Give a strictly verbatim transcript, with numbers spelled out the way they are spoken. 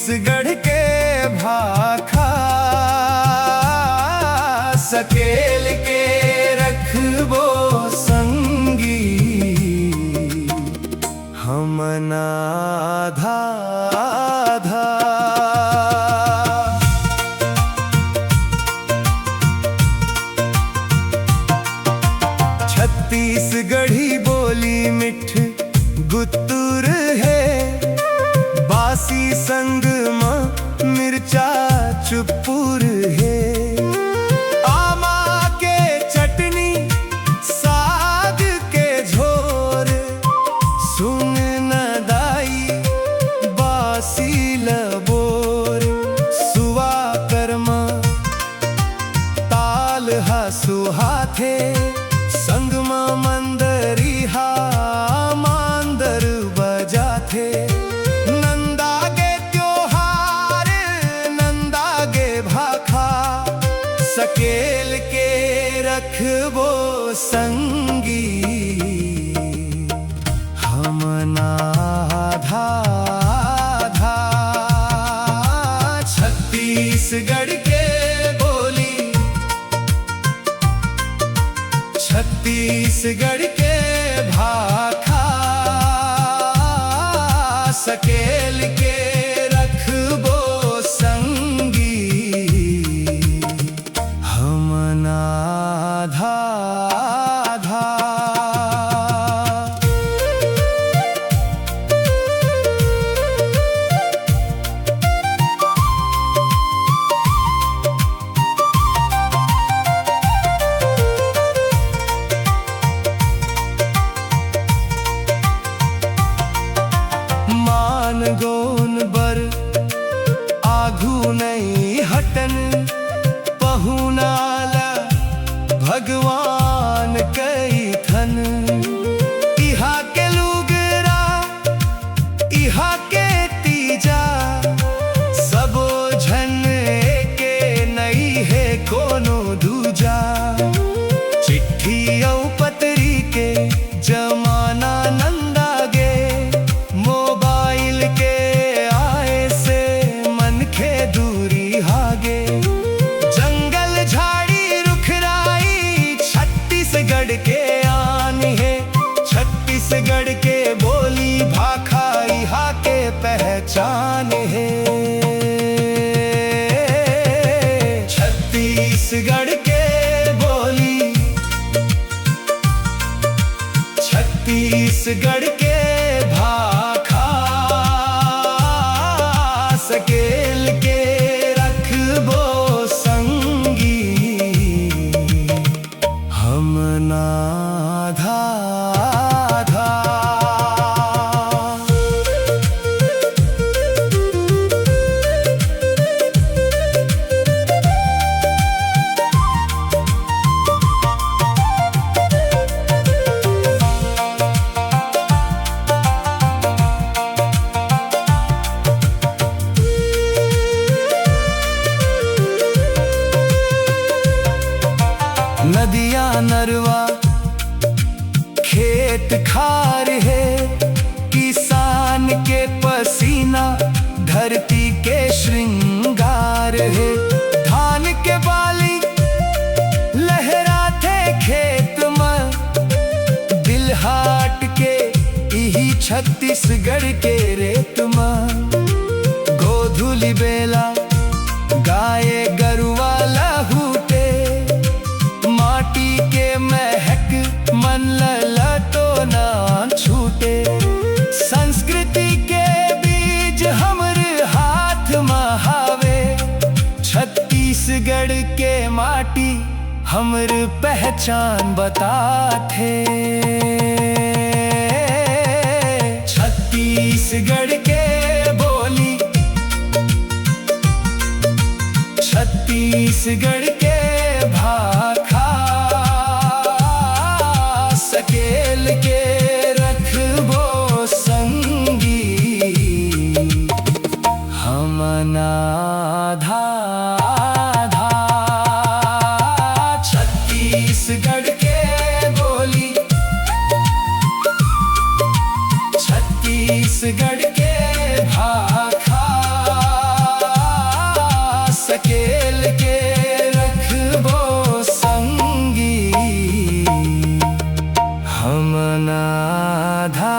छत्तीसगढ़ के भाखा सकेल के रखबो संगी, हमन आधा आधा। छत्तीसगढ़ी बोली मिठ गुत्तुर हे, बासी संग म मिर्चा चुपुर हे। आमा के चटनी, साग के झोर, सुन न दाई बासी ल बोर। सुवा करमा ताल ह सुहाथे, संग म मंदरी ह मांदर बजाथे। नंदा गे त्योहार, नंदा गे भाखा, सकेल के रखबो संगी, हमन आधा आधा। छत्तीसगढ़ के बोली, छत्तीसगढ़ के भाखा, सकेल के रखबो संगी, हमन आधा आधा। मान गोन बर आघू नइ हटन, पहुना ल भगवान कइथन। इहा के लुगरा, इहा के तीजा, सबो झन एके, नइ हे कोनो दूजा। चिट्ठी अउ पतरी के जमाना नंदा गे, मोबाइल के आए से मनखे दूरी हागे। जंगल झाड़ी रुखराई छत्तीसगढ़ के आन हे, छत्तीसगढ़ के बोली भाखा इहा के पहचान हे। छत्तीसगढ़ के बोली, छत्तीसगढ़ के भाखा, सकेल के रखबो संगी, हमन आधा आधा। नदिया नरवा खेत खार हे, किसान के पसीना धरती के श्रृंगार हे। धान के बाली लहराथे खेत म, बिलहाट के इही छत्तीसगढ़ के रेत म। गोधुली बेला गाय गरुवा लहूटे, माटी के महक मन ल, ल तो ना छूटे। संस्कृति के बीज हमर हाथ म हावे, छत्तीसगढ़ के माटी हमर पहचान बताथे। छत्तीसगढ़ के बोली, छत्तीसगढ़ के भाखा, सकेल के रखबो संगी, हमन आधा आधा। छत्तीसगढ़ के बोली, छत्तीसगढ़ के भाखा, हमन आधा